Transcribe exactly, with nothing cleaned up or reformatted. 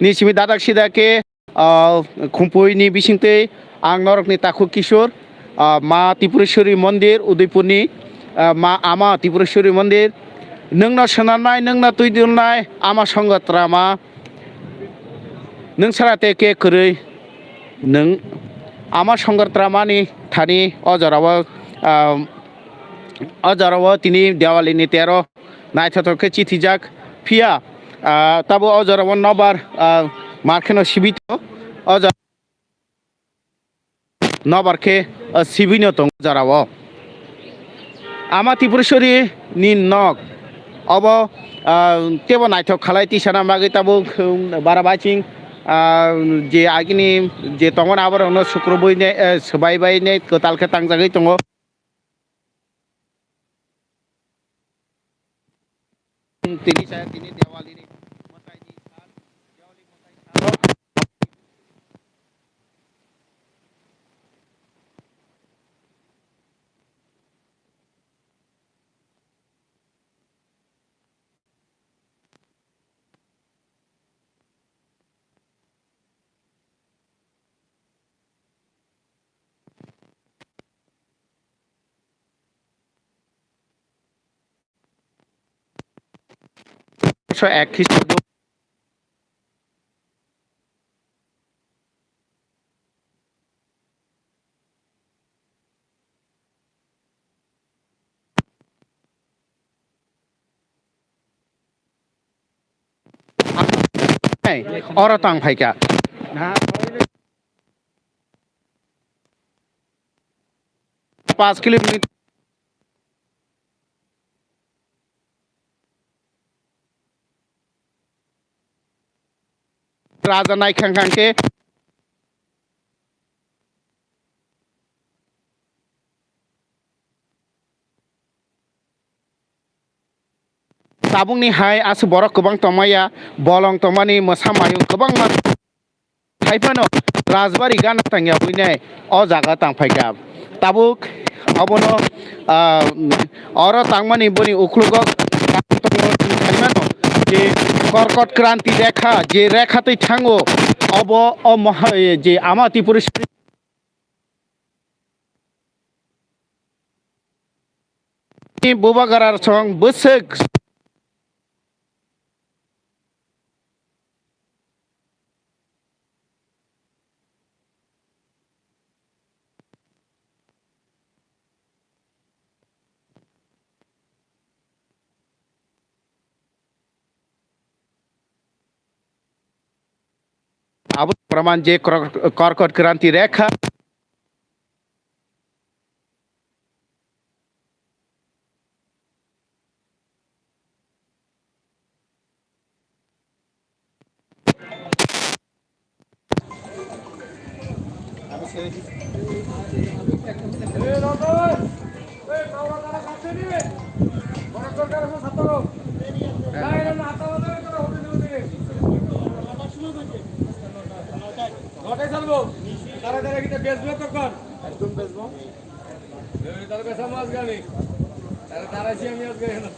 Ni simi dadak sida khe, ah, Khumpui ni bisingtwi ang norokni takhuk Kishore, ah, Ma Tripureshwari Mondir, Udaipur ni, ah, Ma Ama Tripureshwari Mondir. Nwngno swnamnai, nwngno twi dirnai, Ama Songho Trama. Nwng sara te khe kwrwi, nwng Ama Songho Trama ni thani o jorao, ah, o jorao tini Diwali ni tero naithothok khe chithijak. Phiya, ah, tabo o jorao nobar, ah, mar kheno sibito. O jora nobar khe, ah, sibino tongo o jorao. Ama Tripureshwari ni nok obo, ah, tebo naithok khalai tisana bagwi tabuk, um, bara baching, ah, je agini je tongmani aborokno sukrubui ne, eh, swbai bai ne kwtal khe tangjagwi tongo. Tini sa-, tini Diwali ni mwtai ni sal, Diwali mwtai salo. Ekso ek Khristo Oro tang phaikha. Pas kilometer. Raja nai khang khang khe. Tabukni hai aswk borok kwbang tongmaya, bolong tongmani mwsa mayung kwbangma. Haiphano Rajbari gana tangya buinai o jaga tangphaikha. Tabuk obono, ah, oro tangmani boni uklogo je Korkot Kranti Rekha, je rekha twi thango, obo o moha-, je Ama Tripureshwari Bubagra song bwswk. Abo praman je Kor-, Korkot Kranti Rekha. নটায় ছাড়বো। তারা তারা কিতা বেচবো তখন? একদম বেচবো। এই তার কাছে মাছ গানি। তারা তারা সে আমি আজকে এখানে।